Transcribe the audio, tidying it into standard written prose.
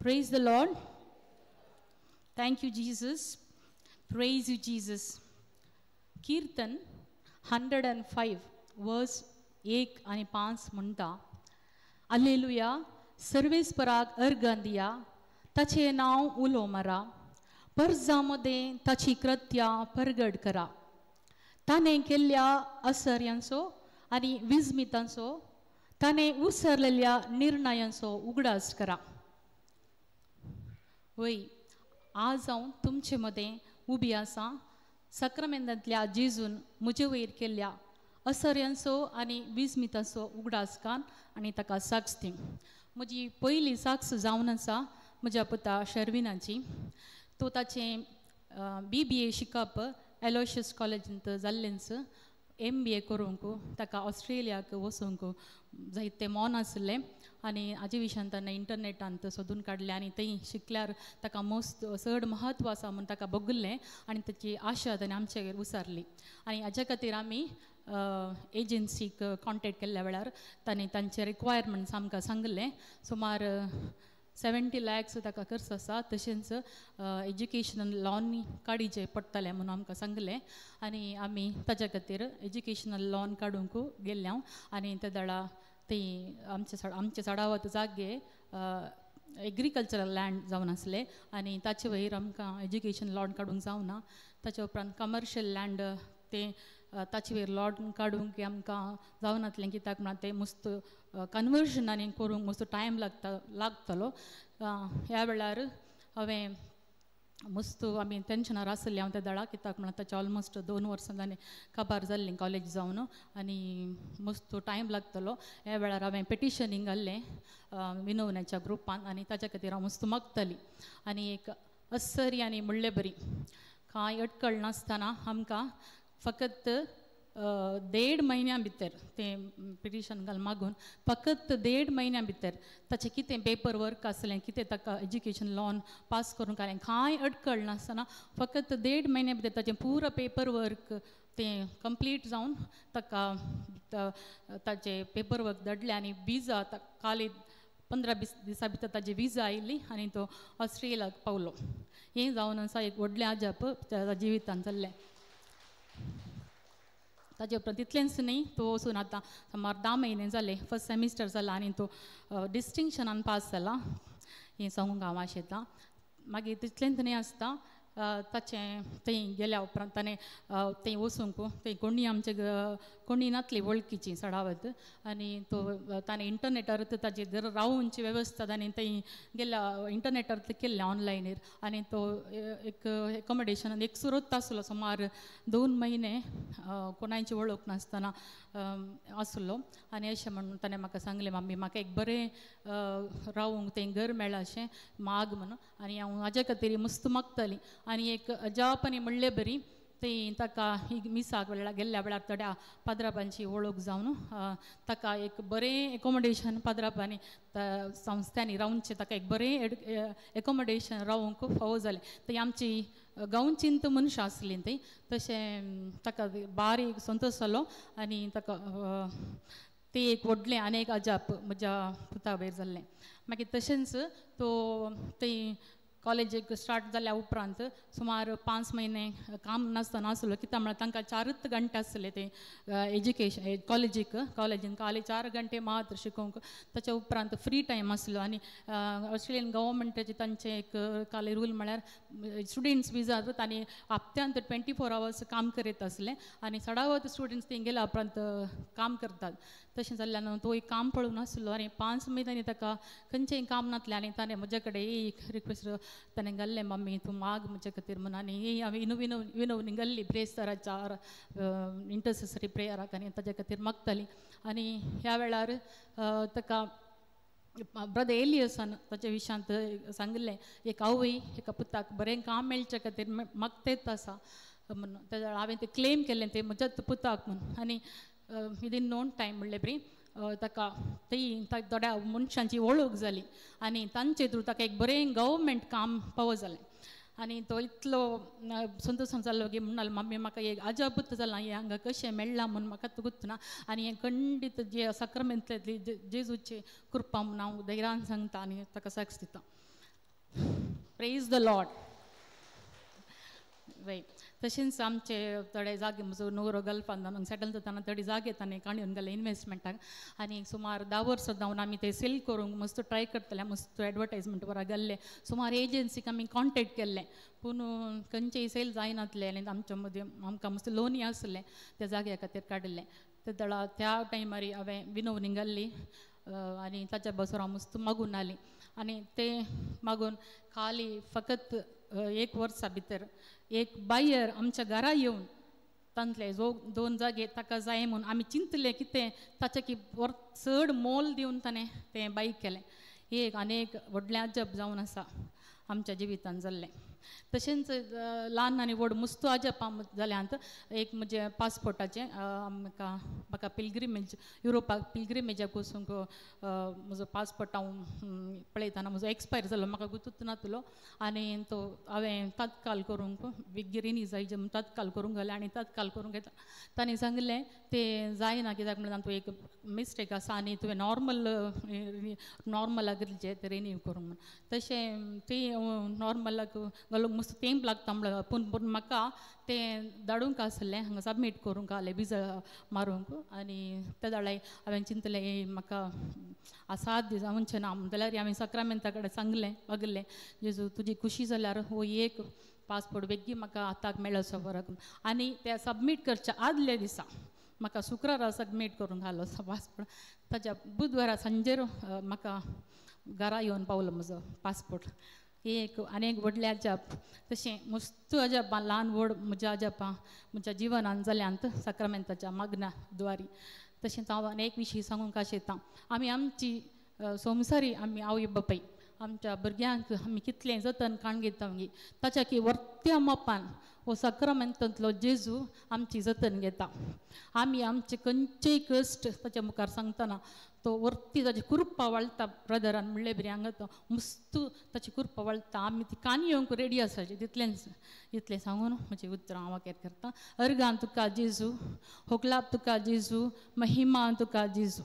Praise the Lord. Thank you, Jesus. Praise you, Jesus. Kirtan 105 verse 1 आणि 5 म्हणता, alleluia, सर्वेस्पराक अर्गां दिया, ताचें नांव उलो मारा, परजा मदें ताची कृत्या परगट करा, ताणें केल्ल्या असर्यांचो आनी विस्मितांचो, ताणें उसरलेल्या निर्णयांचो उगडास करा. वय, आज हांव तुमचे मदें उबी आसा साक्रामेंतांतल्या जेजून म्हजे वयर केल्ल्या असर्यांचो आनी विस्मितांचो उगडास कान आनी ताका साक्ष दी. म्हजी पयली साक्ष जावन आसा म्हज्या पुता शर्विनाची. तो ताचें BBA शिकप एलोशियस कॉलेजींत जाल्लेंच. MBA करूंक ताका ऑस्ट्रेलियाक वचूंक जायते मन आसलें आनी हाजे विशयान ताणें इंटरनेटांत सोदून काडलें आनी थंय शिकल्यार ताका मस्त चड म्हत्व आसा म्हूण ताका बगल्लें आनी ताची आशा ताणें आमचे उसारली. आनी हाज्या खातीर आमी एजन्सीक कॉन्टेक्ट केल्ल्या वेळार ताणें तांचे रिक्वायरमेंट्स आमकां सांगलें. सुमार 70 lakhs ताका खर्च आसा, तशेंच एज्युकेशनल लॉन काडीचें पडटलें म्हणून आमकां सांगलें आनी आमी ताच्या खातीर एज्युकेशनल लॉन काडूंक गेल्ले हांव. आनी ते दळा ती आमचे चडावत जागे एग्रीकल्चरल लँड जावन आसले आनी ताचे वयर आमकां एज्युकेशन लॉन काडूंक जावना. ताच्या उपरांत कमर्शियल लँड तें ताचे वयर लॉन काडूंक आमकां जावनातलें, कित्याक म्हणल्यार तें मस्त कन्वर्जन आनी करूंक मस्त टायम लागतलो. ह्या वेळार हांवें मस्त आमी टेन्शनार आसलें हांव त्या दळा, कित्याक म्हणल्यार ताचें ऑलमोस्ट 2 वर्सां जालीं काबार जाल्लीं कॉलेज जावन आनी मस्त टायम लागतलो. ह्या वेळार हांवें पेटिशनींग घाल्लें विनोवण्याच्या ग्रुपान आनी ताच्या खातीर हांव मस्त मागताली. आनी एक अस्सरी आनी मुळ्ळे बरी कांय अटकळ नासतना आमकां फकत 1.5 म्हयन्या भितर तें पिटिशन घाल मागून फकत 1.5 म्हयन्या भितर ताचें कितें पेपर वर्क आसलें, कितें ताका एज्युकेशन लॉन पास करूंक घालें, कांय अडकळ नासतना फकत 1.5 म्हयन्या भितर ताचें पुरो पेपर वर्क तें कंप्लीट जावन ताका ताचें पेपर वर्क धाडलें आनी विजा काली 15-20 दिसां भितर ताजी विजा आयली आनी तो ऑस्ट्रेलियाक पावलो. हें जावन आसा एक व्हडलें अजाप ताच्या जिवितान जाल्लें. ताजे उपरांत तितलेंच न्ही, तो वचून आतां सुमार 10 म्हयने जाले, फर्स्ट सेमिस्टर जाला आनी तो डिस्टिंक्शनान पास जाला हें सांगूंक हांव आशेतां. मागीर तितलेंच न्ही आसता, ताचें थंय गेल्या उपरांत ताणें थंय वचूंक थंय कोणी आमचे कोणी नातली वळखीची चडावत आनी तो ताणें इंटरनेटार ताजी रावंची वेवस्था ताणें थंय गेल्या इंटरनेटार केल्लें ऑनलायनीर आनी तो एक एकोमोडेशन एक सुरत आसलो सुमार 2 म्हयने कोणाची वळख नासतना आसलो. आनी अशें म्हणून ताणें म्हाका सांगलें, मम्मी म्हाका एक बरें रावूंक थंय घर मेळ्ळां अशें माग म्हणून आनी हांव हाज्या खातीर मस्त मागतालीं. आनी एक अजाप आनी म्हणले बरी थंय ताका मिसाक वेळार गेल्ल्या वेळार थोड्या पाद्रापांची वळख जावन ताका एक बरें एकोमोडेशन पाद्रापांनी संस्थ्यांनी रावचें ताका एक बरें एकोमोडेशन रावंक फावो जालें. थंय आमची गांवचींत मनशां आसलीं थंय, तशें ताका बारीक संतोश जालो आनी ताका तें एक व्हडलें आनी एक अजाप म्हज्या पुता वयर जाल्लें. मागीर तशेंच तो थंय कॉलेजीक स्टार्ट जाल्या उपरांत सुमार 5 म्हयने काम नासतना आसलो, कित्याक म्हळ्यार तांकां 4 घंटे आसले ते एज्युकेशन कॉलेजीक, कॉलेजीन खाली 4 घंटे मात्र शिकोवंक. ताच्या उपरांत फ्री टायम आसलो आनी ऑस्ट्रेलियन गव्हर्मेंटाचे तांचे एक काले रूल म्हळ्यार स्टुडंट्स विजा तांणी हप्त्यांत 24 आवर्स काम करीत आसले आनी चडावत स्टुडंट्स थंय गेल्या उपरांत काम करतात. तशें जाल्ल्यान तो एक काम पळोवन आसलो आनी 5 म्हयन्यांनी ताका खंयचेंय काम नासलें आनी ताणें म्हजे कडेन एक रिक्वेस्ट ताणें घाल्लें, मम्मी तूं माग म्हजे खातीर म्हणून. आनी हांवें विनवणी घाल्ली प्रेस्तराच्या इंटरसेसरी प्रेयराक आनी ताज्या खातीर मागताली. आनी ह्या वेळार ताका ब्रदर एलियसान ताच्या विशयांत सांगिल्लें, एक आवय एका पुताक बरें काम मेळचे खातीर मागतेच आसा म्हणून. तेज्या हांवें तें क्लेम केल्लें तें म्हज्याच पुताक म्हणून. आनी विदीन नोन टायम म्हणलें बरी ताका थंय थोड्या मनशांची वळख जाली आनी तांचे थ्रू ताका एक बरें गव्हर्मेंट काम पावो जालें. आनी तो इतलो संतोश जालो की म्हणाल, मम्मी म्हाका एक अजापूत जालां हें हांगा कशें मेळ्ळां म्हूण म्हाका गुत्त ना आनी हें खंडीत जे साक्रामेंतांतली जेजूची कृपा म्हूण हांव धैर्यान सांगता आनी ताका साक्ष दिता. Praise the Lord. वय तशेंच आमचे थोडे जागे म्हजो नवरो गल्फान हांगा सेटल जाताना थोडी जागे ताणें काडून घाले इनवेस्टमेंटाक आनी सुमार 10 वर्सां जावन आमी ते सेल करूंक मस्त ट्राय करतले, मस्त एडवर्टायजमेंट बरा गेल्ले, सुमार एजन्सीक आमी कॉन्टेक्ट केल्ले पूण खंयचेय सेल जायनातले आनी आमच्या मदीं आमकां मस्त लोनय आसलें त्या जाग्या खातीर काडिल्लें. ते त्या टायमार हांवें विनवणी घाल्ली आनी ताच्या बसर हांव मस्त मागून आली आनी ते मागून खाली फकत 1 वर्सा भितर एक बायर आमच्या घरा येवन तांतले जो 2 जागे ताका जाय म्हूण आमी चिंतलें कितें ताच्या की चड मोल दिवन ताणें तें बाय केलें. एक आनी एक व्हडलें अजब जावन आसा आमच्या जिवितान जाल्लें. तशेंच ल्हान आनी व्हड मुस्तू अजापां जाल्यांत. एक म्हजें पासपोर्टाचें आमकां म्हाका पिलग्रिमेज युरोपाक पिलग्रिमेजाक वचूंक म्हजो पासपोर्ट हांव पळयतना म्हजो एक्सपायर जालो, म्हाका गुतूच नातलो आनी तो हांवें तात्काल करूंक बेगीन रिनी जाय म्हूण तात्काल करूंक घालें आनी तात्काल करूंक घेतला. तांणी सांगलें तें जायना कित्याक म्हणल्यार तातूंत एक मिस्टेक आसा आनी तुवें नॉर्मल नॉर्मलाक दिवचें तें रिन्यू करूंक म्हूण. तशें ती नॉर्मलाक घालूंक मस्त तेंप लागता म्हणल्यार पूण पूण म्हाका तें धाडूंक आसलें हांगा सबमीट करूंक आसलें विजा मारूंक आनी त्या दाळाय हांवें चिंतलें म्हाका सात दीस जावचें ना जाल्यार हांवें साक्रामेंता कडेन सांगलें मागलें जेजू तुजी खुशी जाल्यार हो एक पासपोर्ट बेगीन म्हाका हाताक मेळचो बरो. आनी तें सबमीट करच्या आदल्या दिसा म्हाका शुक्रारा सबमीट करूंक घालो पासपोर्ट, ताच्या बुधवारा सांजेर म्हाका घरा येवन पावलो म्हजो पासपोर्ट. एक आनी एक व्हडलें अजाप. तशें मस्त अजापां ल्हान व्हड म्हज्या अजापां म्हज्या जिवनान जाल्यांत साक्रामेंताच्या मागण्या द्वारी. तशेंच हांव आनी एक विशय सांगूंक आशेतां, आमी आमची संवसारी आमी आवय बापाय आमच्या भुरग्यांक आमी कितलें जतन काण घेता मागीर ताच्या की वर्त्या मापान हो साक्रामेंतांतलो जेजू आमची जतन घेता. आमी आमचे खंयचेय कश्ट ताच्या मुखार सांगतना तो वर्ती ताची कृपा वाळटा ब्रदरान म्हणलें बरी हांगा तो मस्त ताची कृपा वाळटा, आमी ती कान येवंक रेडी आसाची तितलेंच. इतलें सांगून म्हजी उतरां हांव वाक्यार करता. अर्गान तुका जेजू, होगलाप तुका जेजू, महिमा तुका जेजू.